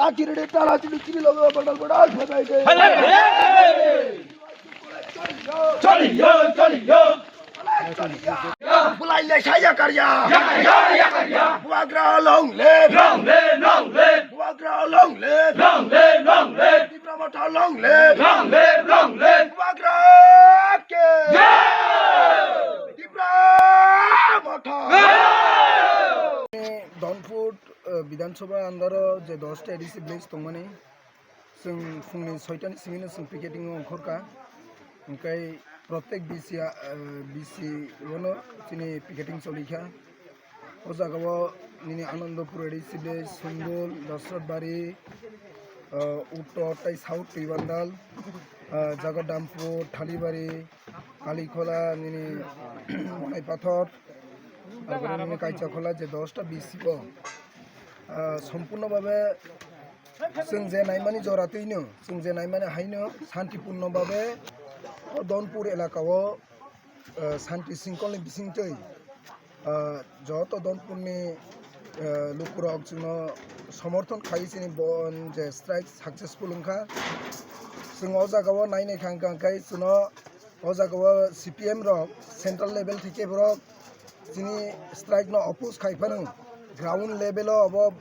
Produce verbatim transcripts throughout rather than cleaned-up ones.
Achiri de tala chiri chiri logo badal badal phadai de. Chaliyo, chaliyo. Bulai le saya karya. Yakarya, yakarya. Bubagra long live. Long live, long live. Bubagra long live. Long live, long live. Tipra Motha long live. Long live, long live. Bubagra ke. Jai. Tipra Motha. Jai. Donpur, eh, Bidhan Sabha under o je dosta A D C village tongmani, chwng phungni soitani simi no chwng picketing o ongkhorkha, hwnkhe protek B C, eh, B C o no chini picketing cholikha. O jaga o nini Anandapur A D C village, Sundul, Dasratbari, eh, Uttor tei South Twibandal, eh, Jagannampur, Thalibari, Kalikhola, nini Monaipathor, arpore nini Kaichakhola je dosta B C o, ah, sompurno bhabe chwng je naimani jora twino, chwng je naimani haino santipurno bhabe o Donpur elaka o, ah, santi singkolni bisingtwi, ah, joto Donpurni, ah, lukurok chwngno somorthon khai chini bo je strike successful wngkha. Chwng o jaga o nai nai kha hwnkha hwnkhe chwngno O jaga o C P M rok central level theke borok chini strike no oppose khai phano ground level o obo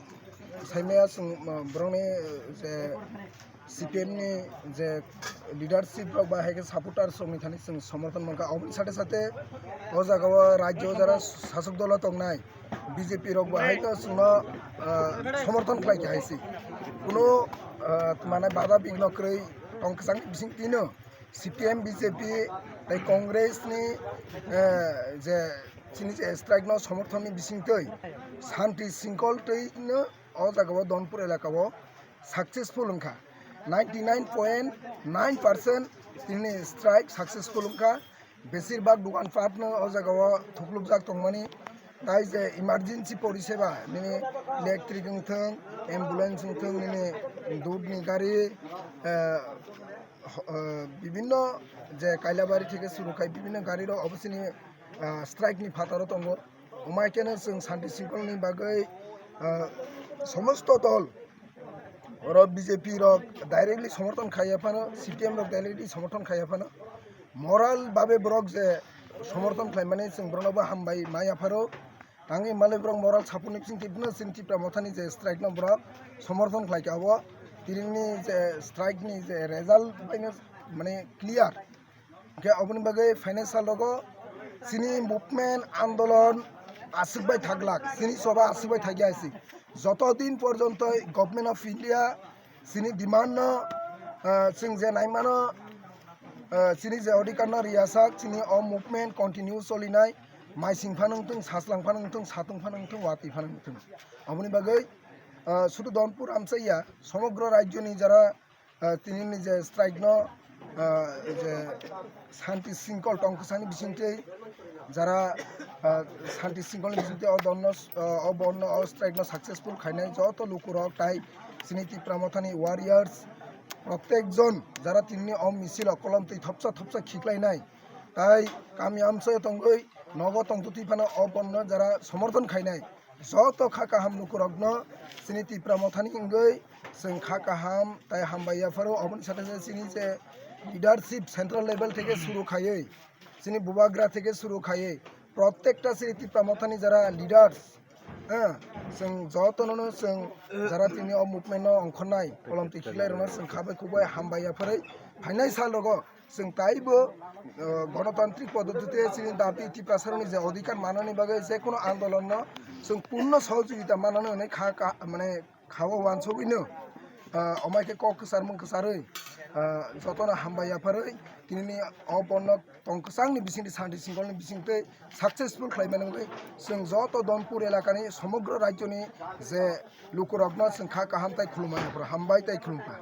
saimaya chwng, uh, borokni, uh, je C P M ni je leadership rok ba hai khe supporters rok ni thani chwng somorthon mankha. Oboni sate sate o jaga o rajyo jara sasok dolo tongnai B J P rok ba hai no chwngno, uh, somorthon khlai kha hai se. Kuno, uh, mane bada bigno kwrwi tong kwchangni bising tino. C P M, B J P tei Congress ni, eh, je chini je strike no somorthon ni bisingtwi santi singkol twi no o jaga o Donpur elaka o successful wngkha, ninety nine point nine percent tini strike successful wngkha, besir bak dukan pat no o jaga o thuklubjak tongmani. Tai je emergency poriseba, nini electric wngthung, ambulance wngthung, nini dudni gari, eh, ho-, eh, bibinno je Kailabari theke suru khai bibinno gari rok obo chini, ah, strike ni phataro tongo. Omai keno chwng santi singkolni bagwi, ah, somosto dol oro B J P rok directly somorthon khaiya phano, C P M rok directly somorthon khaiya phano, moral babe borok je somorthon khlaimani chwng borokno bo hambai maya pharo. Tangwi malai borok moral support ni bising twi phano chini Tipra Mothani je strike no borok somorthon khlai kha, abo tinini je strike ni je result bai no mane clear. Hwnkhe oboni bagwi phainai sal rogo chini movement andolon aswk bai thaglak, chini choba aswk bai thagya hai se. Joto din porjonto Government of India chini demand no, ah, chwng je naimano, ah, chini je odhikar no riyasak, chini o movement continue cholinai, maising phano wngthung, saslang phano wngthung, satung phano wngthung, watwi phano wngthung. Aboni bagwi, ah, sudu Donpur amchaiya, somogro rajyoni jara, ah, tinini je strike no, ah, je santi singkol tong kwchangni bisingtwi jara, ah, santi singkolni bisingtwi o donno, ah, o bonno o strike no successful khainai joto lukurok tai chini Tipra Mothani warriors protekjon jara tinini o misil o kolom twi thopsa thopsa khiklainai tai kami amchaio tongwi nogo tongtwtwi phano o bonno jara somorthon khainai. Joto kha kaham lukurokno chini Tipra Mothani wngwi chwng kha kaham tai hambai yapharo. Oboni sate sate chini je leadership central level theke suru khaiwi, chini bubagra theke suru khaiwi, protekta chini Tipra Mothani jara leaders, eh, chwng jotono no chwng jara tini o movement no ongkhornai, kolom twi khiklai rokno chwng kha bai khuk bai hambai yapharwi phainai sal rogo. Chwng taibo, uh, gonotantrik poddotite chini dabi Tiprasarokni je odhikar manani bagwi je kono andolonno chwng purno sohojogita manani hwnwi kha, kha, mane, kha-o wansugwino, uh, omai khe kok kwcharmung kwcharwi, uh, jotono hambai yapharwi tinini o bonno tong kwchangni bisingtwi santi singkolni bisingtwi successful khlaimani wngwi chwng joto Donpur elakani somogro rajyoni je lukurokno chwng kha kaham tai khulumani hambai tai khulumkha.